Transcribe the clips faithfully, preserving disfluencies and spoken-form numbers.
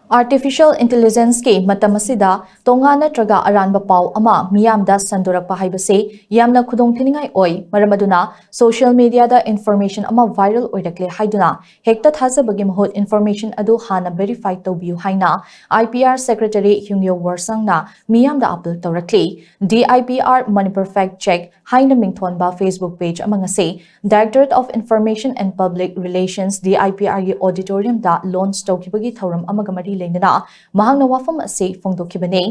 Artificial intelligence ꯀꯤ ꯃꯇꯝ ꯑꯁꯤꯗ ꯇꯣꯉꯥꯟ ꯅꯠꯇ꯭ꯔꯒ ꯑꯔꯥꯟꯕ ꯄꯥꯎ ꯑꯃ ꯃꯤꯌꯥꯝꯗ ꯁꯟꯗꯣꯔꯛꯄ ꯍꯥꯏꯕꯁꯤ ꯌꯥꯝꯅ ꯈꯨꯗꯣꯡꯊꯤꯅꯤꯡꯉꯥꯏ ꯑꯣꯏ꯫ ꯃꯔꯝ ꯑꯗꯨꯅ social media ꯗ information ꯑꯃ viral ꯑꯣꯏꯔꯛꯂꯦ ꯍꯥꯏꯗꯨꯅ ꯍꯦꯛꯇ ꯊꯥꯖꯕꯒꯤ ꯃꯍꯨꯠ information ꯑꯗꯨ ꯍꯥꯟꯅ verify ꯇꯧꯕꯤꯌꯨ ꯍꯥꯏꯅ I P R secretary ꯍ꯭ꯌꯨꯡꯌꯣ ꯋꯔꯁꯪꯅ ꯃꯤꯌꯥꯝꯗ appeal ꯇꯧꯔꯛꯂꯤ꯫ D I P R Manipur Fact Check ꯍꯥꯏꯅ ꯃꯤꯡꯊꯣꯟꯕ Facebook page ꯑꯃ ꯉꯁꯤ Directorate of Information and Public Relations, D I P R ꯒꯤ auditorium ꯗ launch ꯇꯧꯈꯤꯕꯒꯤ ꯊꯧꯔꯝ ꯑꯃꯒ ꯃꯔꯤ ꯂꯩꯅꯅ ꯃꯍꯥꯛꯅ ꯋꯥꯐꯝ ꯑꯁꯤ ꯐꯣꯡꯗꯣꯛꯈꯤꯕꯅꯤ꯫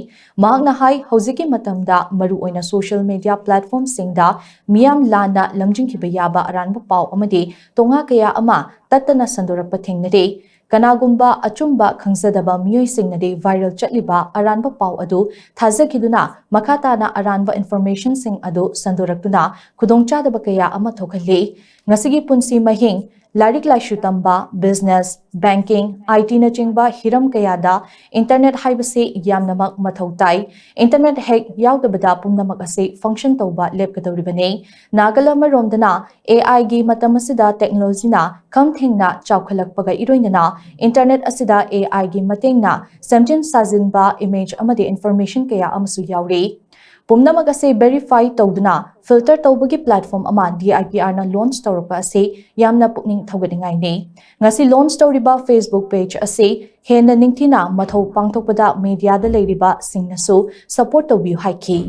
ꯃꯍꯥꯛꯅ ꯍꯥꯏ, ꯍꯧꯖꯤꯛꯀꯤ ꯃꯇꯝꯗ ꯃꯔꯨꯑꯣꯏꯅ social media platform ꯁꯤꯡꯗ ꯃꯤꯌꯥꯝ ꯂꯥꯟꯅ ꯂꯝꯖꯤꯡꯈꯤꯕ ꯌꯥꯕ ꯑꯔꯥꯟꯕ ꯄꯥꯎ ꯑꯃꯗꯤ ꯇꯣꯉꯥ ꯀꯌꯥ ꯑꯃ ꯇꯠꯇꯅ ꯁꯟꯗꯣꯔꯛꯄ ꯊꯦꯡꯅꯔꯤ꯫ ꯀꯅꯥꯒꯨꯝꯕ ꯑꯆꯨꯝꯕ ꯈꯪꯖꯗꯕ ꯃꯤꯑꯣꯏꯁꯤꯡꯅꯗꯤ viral ꯆꯠꯂꯤꯕ ꯑꯔꯥꯟꯕ ꯄꯥꯎ ꯑꯗꯨ ꯊꯥꯖꯈꯤꯗꯨꯅ ꯃꯈꯥ ꯇꯥꯅ ꯑꯔꯥꯟꯕ information ꯁꯤꯡ ꯑꯗꯨ ꯁꯟꯗꯣꯔꯛꯇꯨꯅ ꯈꯨꯗꯣꯡꯆꯥꯗꯕ ꯀꯌꯥ ꯑꯃ ꯊꯣꯛꯍꯜꯂꯤ꯫ ꯉꯁꯤꯒꯤ ꯄꯨꯟꯁꯤ ꯃꯍꯤꯡ, ꯂꯥꯏꯔꯤꯛ ꯂꯥꯏꯁꯨ ꯇꯝꯕ, business, banking, I T ꯅꯆꯤꯡꯕ ꯍꯤꯔꯝ ꯀꯌꯥꯗ internet ꯍꯥꯏꯕꯁꯤ ꯌꯥꯝꯅꯃꯛ ꯃꯊꯧ ꯇꯥꯏ꯫ Internet ꯍꯦꯛ ꯌꯥꯎꯗꯕꯗ ꯄꯨꯝꯅꯃꯛ ꯑꯁꯤ function ꯇꯧꯕ ꯂꯦꯞꯀꯗꯧꯔꯤꯕꯅꯤ꯫ ꯅꯥꯒꯜ ꯑꯃꯔꯣꯝꯗꯅ A I ꯒꯤ ꯃꯇꯝ ꯑꯁꯤꯗ technology ꯅ ꯈꯝ ꯊꯦꯡꯅ ꯆꯥꯎꯈꯠꯂꯛꯄꯒ ꯏꯔꯣꯏꯅꯅ internet ꯑꯁꯤꯗ A I ꯒꯤ ꯃꯇꯦꯡꯅ ꯁꯦꯝꯖꯤꯟ ꯁꯥꯖꯤꯟꯕ image ꯑꯃꯗꯤ information ꯀꯌꯥ ꯑꯃꯁꯨ ꯌꯥꯎꯔꯤ꯫ ꯄꯨꯝꯅꯃꯛ ꯑꯁꯤ verify ꯇꯧꯗꯨꯅ filter ꯇꯧꯕꯒꯤ platform ꯑꯃ D I P R ꯅ launch ꯇꯧꯔꯛꯄ ꯑꯁꯤ ꯌꯥꯝꯅ ꯄꯨꯛꯅꯤꯡ ꯊꯧꯒꯠꯅꯤꯡꯉꯥꯏꯅꯤ꯫ ꯉꯁꯤ launch ꯇꯧꯔꯤꯕ Facebook page ꯑꯁꯤ ꯍꯦꯟꯅ ꯅꯤꯡꯊꯤꯅ ꯃꯊꯧ ꯄꯥꯡꯊꯣꯛꯄꯗ media ꯗ ꯂꯩꯔꯤꯕꯁꯤꯡꯅꯁꯨ support ꯇꯧꯕꯤꯌꯨ ꯍꯥꯏꯈꯤ꯫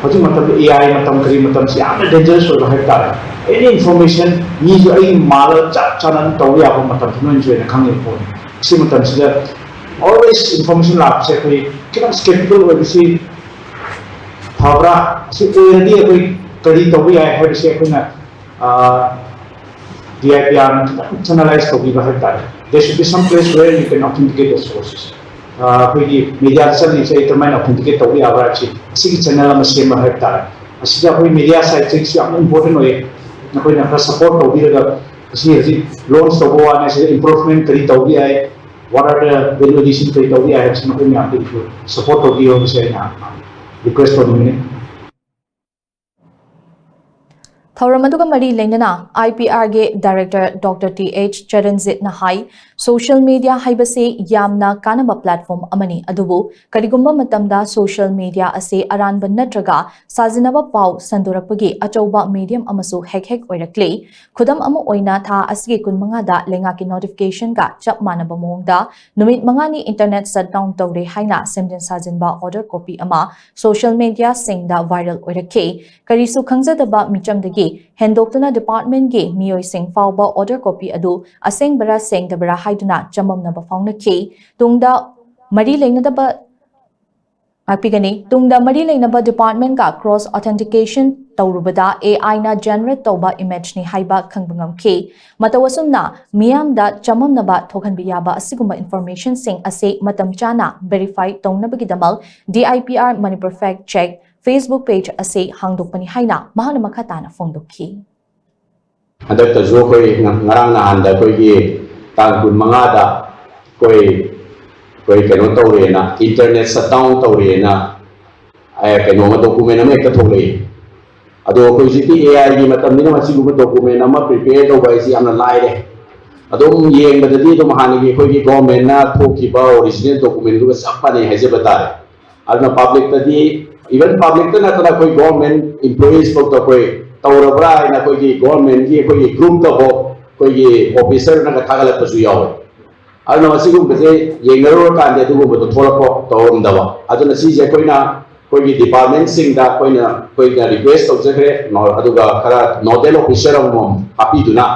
ꯍꯧꯖꯤꯛ ꯃꯇꯝꯗ A I ꯃꯇꯝ, ꯀꯔꯤ ꯃꯇꯝꯁꯤ ꯌꯥꯝꯅ dangerous ꯑꯣꯏꯕ ꯍꯥꯏꯕ ꯇꯥꯔꯦ꯫ Any information ꯃꯤꯁꯨ ꯑꯩ ꯃꯥꯜꯂꯒ ꯆꯞ ꯆꯥꯅ ꯑꯗꯨꯝ ꯇꯧꯕ ꯌꯥꯕ ꯃꯇꯝꯁꯤ ꯅꯣꯏꯅꯁꯨ ꯍꯦꯟꯅ ꯈꯪꯉꯤꯕ ꯄꯣꯠꯅꯤ꯫ ꯁꯤ ꯃꯇꯝꯁꯤꯗ always information ꯂꯥꯛꯄꯁꯦ ꯑꯩꯈꯣꯏ ꯈꯤꯇꯪ skeptical ꯑꯣꯏꯕꯁꯤ ꯐꯕ꯭ꯔꯥ? ꯁꯤ ꯑꯣꯏꯔꯗꯤ ꯑꯩꯈꯣꯏ ꯀꯔꯤ ꯇꯧꯕ ꯌꯥꯏ ꯍꯥꯏꯕꯁꯤ ꯑꯩꯈꯣꯏꯅ D I P R ꯅ ꯈꯤꯇꯪ channelize ꯇꯧꯕꯤꯕ ꯍꯥꯏꯕ ꯇꯥꯔꯦ꯫ There should be some place where you can authenticate the sources. ꯑꯩꯈꯣꯏꯒꯤ media ꯆꯠꯂꯤꯁꯦ ꯑꯩ ꯀꯃꯥꯏꯅ authenticate ꯇꯧꯕ ꯌꯥꯕ꯭ꯔꯥ ꯍꯥꯏꯕꯁꯤ ꯑꯁꯤꯒꯤ channel ꯑꯃ ꯁꯦꯝꯕ ꯍꯥꯏꯕ ꯇꯥꯔꯦ꯫ ꯑꯁꯤꯗ ꯑꯩꯈꯣꯏ media side ꯁꯤꯁꯨ ꯌꯥꯝ important ꯑꯣꯏꯌꯦ꯫ ꯅꯈꯣꯏꯅ ꯈꯔ support ꯇꯧꯕꯤꯔꯒ ꯑꯁꯤ ꯍꯧꯖꯤꯛ launch ꯇꯧꯕ ꯋꯥꯅꯤ, ꯑꯁꯤꯗ improvement ꯀꯔꯤ ꯇꯧꯕ ꯌꯥꯏ, what are the value addition ꯀꯔꯤ ꯇꯧꯕ ꯌꯥꯏ ꯍꯥꯏꯕꯁꯤ ꯅꯈꯣꯏ ꯃꯌꯥꯝꯗꯒꯤꯁꯨ support ꯇꯧꯕꯤꯌꯣ ꯍꯥꯏꯕꯁꯤ ꯑꯩꯅ request ꯇꯧꯅꯤꯡꯕꯅꯤ꯫ ꯊꯧꯔꯝ ꯑꯗꯨꯒ ꯃꯔꯤ ꯂꯩꯅꯅ I P R ꯒꯤ director Doctor T H ꯆꯔꯟꯖꯤꯠꯅ ꯍꯥꯏ, Social media ꯍꯥꯏꯕꯁꯤ ꯌꯥꯝꯅ ꯀꯥꯟꯅꯕ platform ꯑꯃꯅꯤ, ꯑꯗꯨꯕꯨ ꯀꯔꯤꯒꯨꯝꯕ ꯃꯇꯝꯗ social media ꯑꯁꯤ ꯑꯔꯥꯟꯕ ꯅꯠꯇ꯭ꯔꯒ ꯁꯥꯖꯤꯟꯅꯕ ꯄꯥꯎ ꯁꯟꯗꯣꯔꯛꯄꯒꯤ ꯑꯆꯧꯕ medium ꯑꯃꯁꯨ ꯍꯦꯛ ꯍꯦꯛ ꯑꯣꯏꯔꯛꯂꯤ꯫ ꯈꯨꯗꯝ ꯑꯃ ꯑꯣꯏꯅ, ꯊꯥ ꯑꯁꯤꯒꯤ ꯀꯨꯟꯃꯉꯥꯗ ꯂꯩꯉꯥꯛꯀꯤ notificationꯒ ꯆꯞ ꯃꯥꯟꯅꯕ ꯃꯑꯣꯡꯗ ꯅꯨꯃꯤꯠ ꯃꯉꯥꯅꯤ internet shutdown ꯇꯧꯔꯦ ꯍꯥꯏꯅ ꯁꯦꯝꯖꯤꯟ ꯁꯥꯖꯤꯟꯕ order copy ꯑꯃ social mediaꯁꯤꯡꯗ viral ꯑꯣꯏꯔꯛꯈꯤ꯫ ꯀꯔꯤꯁꯨ ꯈꯪꯖꯗꯕ ꯃꯤꯆꯝꯗꯒꯤ ꯍꯦꯟꯗꯣꯛꯇꯨꯅ departmentꯀꯤ ꯃꯤꯑꯣꯏꯁꯤꯡ ꯐꯥꯎꯕ order copy ꯑꯗꯨ ꯑꯁꯦꯡꯕꯔꯥ ꯁꯦꯡꯗꯕꯔꯥ ꯍꯥꯏꯗꯨꯅ ꯆꯃꯝꯅꯕ ꯐꯥꯎꯅꯈꯤ꯫ ꯇꯨꯡꯗ ꯃꯔꯤ ꯂꯩꯅꯗꯕ ꯉꯥꯛꯄꯤꯒꯅꯤ꯫ ꯇꯨꯡꯗ ꯃꯔꯤ ꯂꯩꯅꯕ departmentꯀ cross authentication ꯇꯧꯔꯨꯕꯗ AIꯅ generate ꯇꯧꯕ imageꯅꯤ ꯍꯥꯏꯕ ꯈꯪꯕ ꯉꯝꯈꯤ꯫ ꯃꯇꯧ ꯑꯁꯨꯝꯅ ꯃꯤꯌꯥꯝꯗ ꯆꯃꯝꯅꯕ ꯊꯣꯛꯍꯟꯕ ꯌꯥꯕ ꯑꯁꯤꯒꯨꯝꯕ informationꯁꯤꯡ ꯑꯁꯤ ꯃꯇꯝ ꯆꯥꯅ verify ꯇꯧꯅꯕꯒꯤꯗꯃꯛ DIPR Manipur Fact Check Facebook page ꯑꯁꯤ ꯍꯥꯡꯗꯣꯛꯄꯅꯤ ꯍꯥꯏꯅ ꯃꯍꯥꯛꯅ ꯃꯈꯥ ꯇꯥꯅ ꯐꯣꯡꯗꯣꯛꯈꯤ꯫ ꯍꯟꯗꯛꯇꯁꯨ ꯑꯩꯈꯣꯏ ꯉ- ꯉꯔꯥꯡ ꯅꯍꯥꯟꯗ ꯑꯩꯈꯣꯏꯒꯤ ꯇꯥꯡ ꯀꯨꯟꯃꯉꯥꯗ ꯑꯩꯈꯣꯏ ꯑꯩꯈꯣꯏ ꯀꯩꯅꯣ ꯇꯧꯔꯦꯅ, internet shutdown ꯇꯧꯔꯦꯅ, ꯑꯦ, ꯀꯩꯅꯣ ꯑꯃ, document ꯑꯃ ꯍꯦꯛꯇ ꯊꯣꯛꯂꯛꯏ꯫ ꯑꯗꯣ ꯑꯩꯈꯣꯏ ꯍꯧꯖꯤꯛꯇꯤ AIꯒꯤ ꯃꯇꯝꯅꯤꯅ ꯃꯁꯤꯒꯨꯝꯕ document ꯑꯃ prepare ꯇꯧꯕ ꯍꯥꯏꯁꯤ ꯌꯥꯝꯅ ꯂꯥꯏꯔꯦ꯫ ꯑꯗꯨꯝ ꯌꯦꯡꯕꯗꯗꯤ ꯑꯗꯨꯝ ꯍꯥꯟꯅꯒꯤ ꯑꯩꯈꯣꯏꯒꯤ governmentꯅ ꯊꯣꯛꯈꯤꯕ original documentꯗꯨꯒ ꯆꯞ ꯃꯥꯟꯅꯩ ꯍꯥꯏꯖꯕ ꯇꯥꯔꯦ꯫ ꯑꯗꯨꯅ publicꯇꯗꯤ, even publicꯇ ꯅꯠꯇꯅ ꯑꯩꯈꯣꯏ government employees ꯐꯥꯎꯗ ꯑꯩꯈꯣꯏ ꯇꯧꯔꯕ꯭ꯔꯥ ꯍꯥꯏꯅ ꯑꯩꯈꯣꯏꯒꯤ governmentꯀꯤ ꯑꯩꯈꯣꯏꯒꯤ groupꯇꯐꯥꯎ ꯑꯩꯈꯣꯏꯒꯤ officerꯅꯒ ꯊꯥꯒꯠꯂꯛꯄꯁꯨ ꯌꯥꯎꯋꯦ꯫ ꯑꯗꯨꯅ ꯃꯁꯤꯒꯨꯝꯕꯁꯦ ꯌꯦꯡꯅꯔꯨꯔꯀꯥꯟꯗ ꯑꯗꯨꯒꯨꯝꯕꯗꯣ ꯊꯣꯛꯂꯛꯄ ꯇꯧꯔꯝꯗꯕ꯫ ꯑꯗꯨꯅ ꯁꯤꯁꯦ ꯑꯩꯈꯣꯏꯅ ꯑꯩꯈꯣꯏꯒꯤ departmentꯁꯤꯡꯗ ꯑꯩꯈꯣꯏꯅ ꯑꯩꯈꯣꯏꯅ request ꯇꯧꯖꯈ꯭ꯔꯦ, ꯑꯗꯨꯒ ꯈꯔ nodal officer ꯑꯃꯃꯝ ꯍꯥꯞꯄꯤꯗꯨꯅ,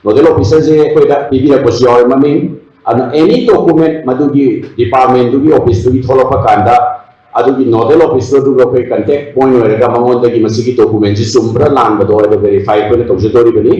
nodal officerꯁꯦ ꯑꯩꯈꯣꯏꯗ ꯄꯤꯕꯤꯔꯛꯄꯁꯨ ꯌꯥꯎꯋꯦ ꯃꯃꯤꯡ꯫ ꯑꯗꯨꯅ any document ꯃꯗꯨꯒꯤ departmentꯗꯨꯒꯤ officeꯇꯨꯒꯤ ꯊꯣꯛꯂꯛꯄ ꯀꯥꯟꯗ ꯑꯗꯨꯒꯤ nodal officerꯗꯨꯒ ꯑꯩꯈꯣꯏ contact point ꯑꯣꯏꯔꯒ ꯃꯉꯣꯟꯗꯒꯤ ꯃꯁꯤꯒꯤ documentꯁꯤ ꯆꯨꯝꯕ꯭ꯔꯥ ꯂꯥꯟꯕꯗꯣ ꯍꯥꯏꯕ verify ꯑꯩꯈꯣꯏꯅ ꯇꯧꯖꯗꯧꯔꯤꯕꯅꯤ꯫